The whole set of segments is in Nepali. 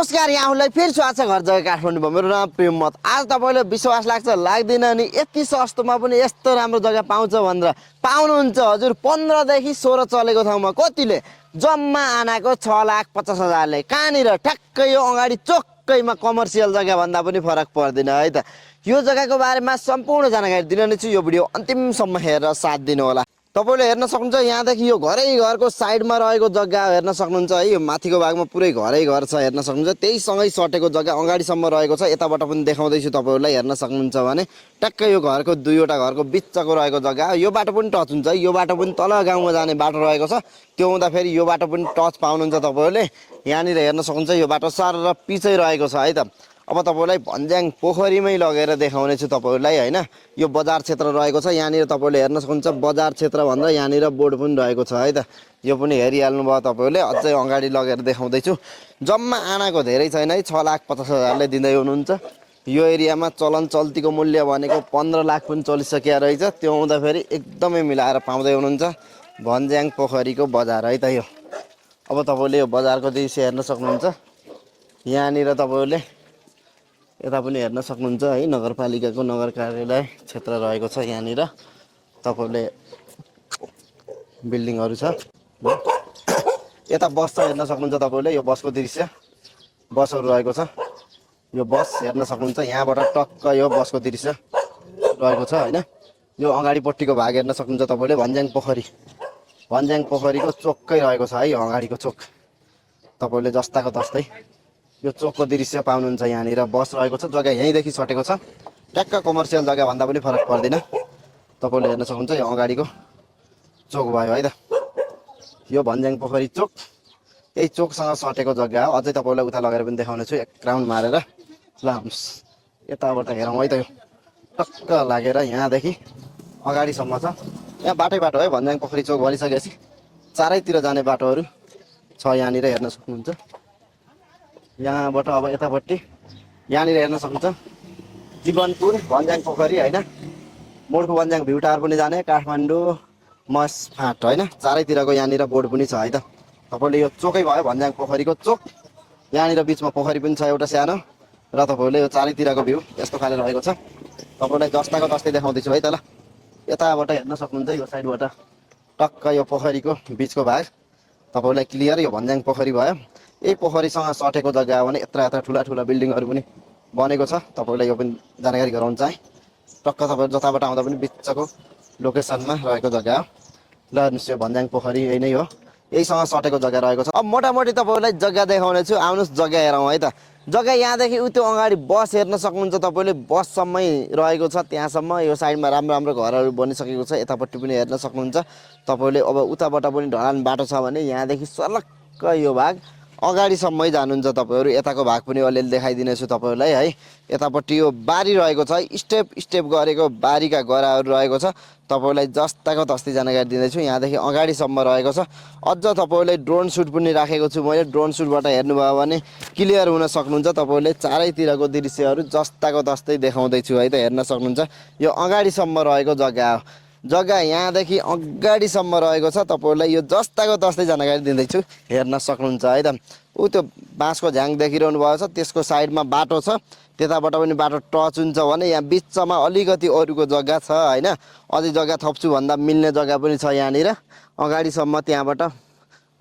नमस्कार यहाँहरूलाई फेरि स्वागत छ घर जग्गा काठमाडौँमा। मेरो नाम प्रेममत। आज तपाईँले विश्वास लाग्छ लाग्दैन नि यति सस्तोमा पनि यस्तो राम्रो जग्गा पाउँछ भनेर पाउनुहुन्छ हजुर। 15 देखि 16 चलेको ठाउँमा कतिले जम्मा आनाको 6,50,000ले कहाँनिर ठ्याक्कै यो अगाडि चोक्कैमा कमर्सियल जग्गा भन्दा पनि फरक पर्दैन है त। यो जग्गाको बारेमा सम्पूर्ण जानकारी दिने छु। यो भिडियो अन्तिमसम्म हेरेर साथ दिनु होला। तपाईले हेर्न सक्नुहुन्छ यहाँदेखि यो घरको साइडमा रहेको जग्गा हेर्न सक्नुहुन्छ है। यो माथिको भागमा पुरै घर छ हेर्न सक्नुहुन्छ। त्यही सँगै सटेको जग्गा अगाडिसम्म रहेको छ। यताबाट पनि देखाउँदैछु तपाईहरुलाई हेर्न सक्नुहुन्छ भने टक्कै यो घरको दुईवटा घरको बिचको रहेको जग्गा। यो बाटो पनि टच हुन्छ। यो बाटो पनि तल गाउँमा जाने बाटो रहेको छ। त्यो हुँदा फेरि यो बाटो पनि टच पाउनुहुन्छ तपाईहरुले। यहाँनिर हेर्न सक्नुहुन्छ यो बाटो सर र पिछै रहेको छ है त। अब तपाईलाई भन्ज्याङ पोखरीमै लगेर देखाउने छु तपाईहरुलाई हैन। यो बजार क्षेत्र रहेको छ। यहाँनिर तपाईले हेर्न सक्नुहुन्छ बजार क्षेत्र भनेर यहाँनिर बोर्ड पनि रहेको छ है त। यो पनि हेरिहाल्नु भयो तपाईहरुले। अझै अगाडि लगेर देखाउँदै छु। जम्मा आनाको धेरै छैन है, 6,50,000ले दिँदै हुनुहुन्छ। यो एरियामा चलन चल्तीको मूल्य भनेको 15 लाख पनि चलिसकेको रहेछ। त्यो हुँदा फेरि एकदमै मिलाएर पाउँदै हुनुहुन्छ। भन्ज्याङ पोखरीको बजार है त यो। अब तपाईले यो बजारको दृश्य हेर्न सक्नुहुन्छ। यहाँनिर तपाईले यता पनि हेर्न सक्नुहुन्छ है। नगरपालिकाको नगर कार्यालय क्षेत्र रहेको छ। यहाँनिर तपाईले बिल्डिङहरु छ। यता बस छ हेर्न सक्नुहुन्छ तपाईले। यो बसको दृश्य बसहरु रहेको छ। यो बस हेर्न सक्नुहुन्छ। यहाँबाट टक्क यो बसको दृश्य रहेको छ हैन। यो अगाडिपट्टिको भाग हेर्न सक्नुहुन्छ तपाईले। भन्ज्याङ पोखरीको चोककै रहेको छ है। यो अगाडिको चोक तपाईले जस्ताको तस्तै यो चोकको दृश्य पाउनुहुन्छ। यहाँनिर बस रहेको छ। जग्गा यहीँदेखि सटेको छ। ट्याक्क कमर्सियल जग्गा भन्दा पनि फरक पर्दैन। तपाईले हेर्न सक्नुहुन्छ यो अगाडिको चोक भयो है त। यो भन्ज्याङ पोखरी चोक। यही चोकसँग सटेको जग्गा हो। अझै तपाईलाई उता लगेर पनि देखाउने छु। एक राउन्ड मारेर लाम्स यताबाट हेरौँ है त। यो टक्क लागेर यहाँदेखि अगाडिसम्म छ। यहाँ बाटो है। भन्ज्याङ पोखरी चोक भनिसकेपछि चारैतिर जाने बाटोहरू छ। यहाँनिर हेर्न सक्नुहुन्छ। यहाँबाट अब यतापट्टि यहाँनिर हेर्न सक्नुहुन्छ जीवनपुर भन्ज्याङ पोखरी हैन। मोडको भन्ज्याङ भ्यू टावर पनि जाने काठमाडौँ मसफाँट हैन। चारैतिरको यहाँनिर बोर्ड पनि छ है त। तपाईले यो चोकै भयो भन्ज्याङ पोखरीको चोक। यहाँनिर बिचमा पोखरी पनि छ एउटा सानो र तपाईले यो चारैतिरको भ्यू यस्तो खाले रहेको छ। तपाईलाई जस्ताको तस्तै देखाउँदैछु है त ल। यताबाट हेर्न सक्नुहुन्छ यो साइडबाट टक्क यो पोखरीको बिचको भाग तपाईलाई क्लियर यो भन्ज्याङ पोखरी भयो। यही पोखरीसँग सटेको जग्गा हो भने यत्रा ठुला बिल्डिङहरु पनि बनेको छ। तपाईलाई यो पनि जानकारी गराउन चाहे। टक्क तपाईहरु जताबाट आउँदा पनि बिचको लोकेसनमा रहेको जग्गा हो। ल निश्चय भन्ज्याङ पोखरी यही नै हो। यहीसँग सटेको जग्गा रहेको छ। अब मोटामोटी तपाईलाई जग्गा देखाउने छु। आउनुस् जग्गा हेरौँ है त। जग्गा यहाँदेखि त्यो अगाडि बस हेर्न सक्नुहुन्छ तपाईले। बससम्मै रहेको छ। त्यहाँसम्म यो साइडमा राम्रो घरहरू बनिसकेको छ। यतापट्टि पनि हेर्न सक्नुहुन्छ तपाईले। अब उताबाट पनि ढलान बाटो छ भने यहाँदेखि सलक्क यो भाग अगाडिसम्मै जानुहुन्छ तपाईहरु। यताको भाग पनि अलिअलि देखाइदिनेछु तपाईहरुलाई है। यतापट्टि यो बारी रहेको छ। स्टेप गरेको बारीका गराहरू रहेको छ। तपाईलाई जस्ताको तस्तै जानकारी दिँदैछु। यहाँदेखि अगाडिसम्म रहेको छ। अझ तपाईलाई ड्रोन सुट पनि राखेको छु मैले। ड्रोन सुटबाट हेर्नुभयो भने क्लियर हुन सक्नुहुन्छ। तपाईले चारैतिरको दृश्यहरू जस्ताको तस्तै देखाउँदैछु है त। हेर्न सक्नुहुन्छ यो अगाडिसम्म रहेको जग्गा हो। जग्गा यहाँदेखि अगाडिसम्म रहेको छ। तपाईलाई यो जस्ताको तस्तै जानकारी दिँदैछु। हेर्न सक्नुहुन्छ है त। त्यो बाँसको झ्याङ देखिरहनु भएको छ। त्यसको साइडमा बाटो छ। त्यताबाट पनि बाटो टच हुन्छ भने यहाँ बिचमा अलिकति अरूको जग्गा छ हैन। अझै जग्गा थप्छु भन्दा मिल्ने जग्गा पनि छ यहाँनिर अगाडिसम्म। त्यहाँबाट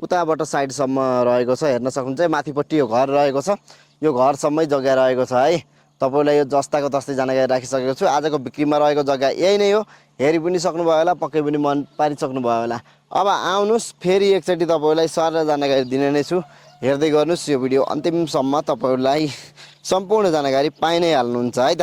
उताबाट साइडसम्म रहेको छ। हेर्न सक्नुहुन्छ माथिपट्टि यो घर रहेको छ। यो घरसम्मै जग्गा रहेको छ है। तपाईलाई यो जस्ताको तस्तै जानकारी राखिसकेको छु। आजको बिक्रीमा रहेको जग्गा यही नै हो। हेरि पनि सक्नुभयो होला। पक्कै पनि मन पारिसक्नुभयो होला। अब आउनुस् फेरि एकचोटि तपाईलाई सरल जानकारी दिने नै छु। हेर्दै गर्नुस् यो भिडियो अन्तिमसम्म। तपाईहरुलाई सम्पूर्ण जानकारी पाइ नै हाल्नुहुन्छ है त।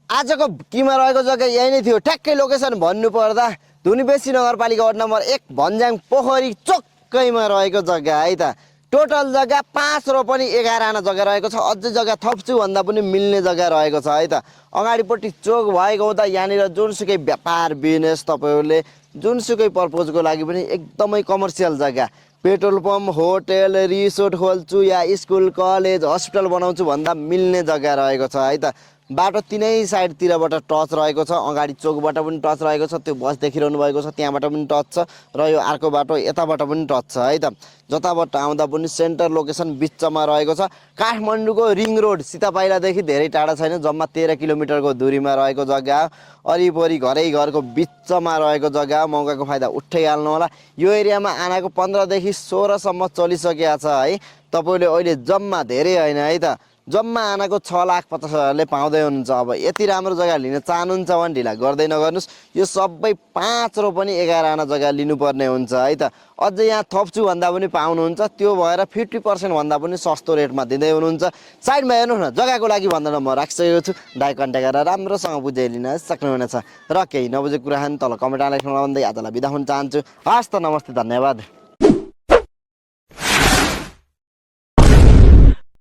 आजको बिक्रीमा रहेको जग्गा यही नै थियो। ठ्याक्कै लोकेसन भन्नु पर्दा धुनीबेसी नगरपालिका वार्ड नम्बर 1 भन्ज्याङ पोखरी चोक्कैमा रहेको जग्गा है त। टोटल जग्गा 5 र पनि 11 आना जग्गा रहेको छ। अझै जग्गा थप्छु भन्दा पनि मिल्ने जग्गा रहेको छ है त। अगाडिपट्टि चोक भएको हुँदा यहाँनिर जुनसुकै व्यापार बिजनेस तपाईहरुले जुनसुकै पर्पजको लागि पनि एकदमै कमर्सियल जग्गा। पेट्रोल पम्प होटल रिसोर्ट खोल्छु या स्कुल कलेज हस्पिटल बनाउँछु भन्दा मिल्ने जग्गा रहेको छ है त। बाटो तिनै साइडतिरबाट टच रहेको छ, अगाडि चोकबाट पनि टच रहेको छ, त्यो बस देखिरहनु भएको छ त्यहाँबाट पनि टच छ र यो अर्को बाटो यताबाट पनि टच छ है त। जताबाट आउँदा पनि सेन्टर लोकेसन बिचमा रहेको छ। काठमाडौँको रिङ रोड सीतापाइलादेखि धेरै टाढा छैन, जम्मा 13 किलोमिटरको दूरीमा रहेको जग्गा हो। वरिपरि घरै घरको बिचमा रहेको जग्गा हो। मौकाको फाइदा उठाइहाल्नु होला। यो एरियामा आनाको 15 देखि 16 सम्म चलिसकेको छ है। तपाईले अहिले जम्मा धेरै हैन है त, जम्मा आनाको 6,50,000ले पाउँदै हुनुहुन्छ। अब यति राम्रो जग्गा लिन चाहनुहुन्छ भने ढिला गर्दै नगर्नुस्। यो सबै 5 रो पनि 11 आना जग्गा लिनुपर्ने हुन्छ है त। अझै यहाँ थप्छु भन्दा पनि पाउनुहुन्छ, त्यो भएर 50% भन्दा पनि सस्तो रेटमा दिँदै हुनुहुन्छ। साइडमा हेर्नुहोस् न, जग्गाको लागि भन्दा म राखिसकेको छु, दाइ कन्ट्याक्ट गरेर राम्रोसँग बुझाइलिन सक्नुहुनेछ। र केही नबुझेको कुरा तल कमेन्टमा लेख्नु भन्दै आजलाई बिदा हुन चाहन्छु। हस् त, नमस्ते, धन्यवाद।